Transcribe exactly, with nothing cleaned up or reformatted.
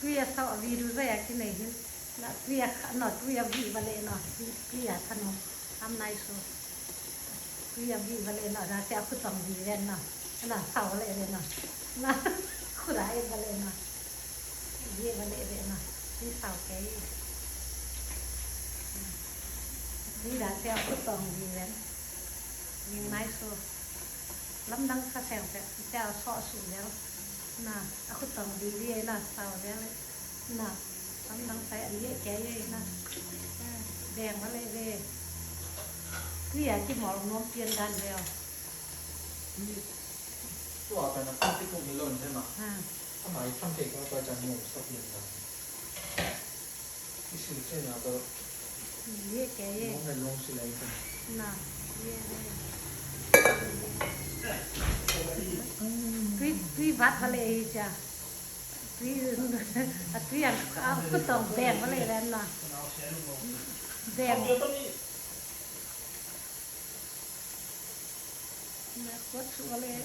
Tui a sawh a vih uh zai a kinei hin. Na tui a kha, no, tui a vih va leh no. Tui, tui a than uh. Am nai su. Tui a vih va leh no. Da sia khutong vih ven no. Na sau va leh ven no. Na khut a et va leh no. Vih va leh ven no. Tui sau kei. Tui da sia khutong vih ven. Ning nai su. Lamdang sa seng seng, sia a sawh su zel. Na, a khutong vivi na, sau zel. Na, lamdang sa a lieh kei na. Beng va leh ve. Tui a kimawl nuam pian dan zel. Tua pen a plastic kong hi lo in, ma. Ha. A mai tham thei kong tua chan nuam sa pian dan. Isil chin a to. Ye ke ye. Long le long silai chin. Na, ye, ye. Tui, tui vat va leh hi cia. Tui, a tui ang, ang khutong beng va leh ven na. Beng. Na, kuat su va leh.